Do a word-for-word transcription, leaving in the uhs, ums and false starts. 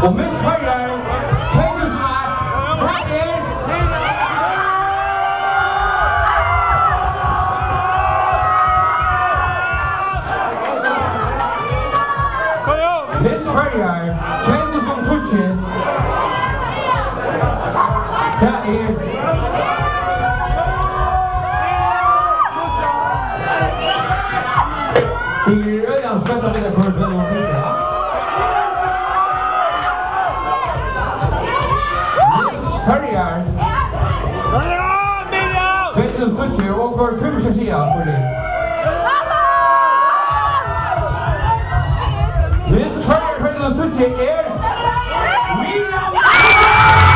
Og Miss Føroyar tvey túsund og eitt, tað er Miss Føroyar tvey túsund og tíggju. Tað er Eg eri øgiliga spent at vita, hvør tað er, ja. Miss Føroyar tvey túsund og tíggju, og hvør tímir ikki at siga, hvør tað er. Miss Føroyar tvey túsund og tíggju er Miriam.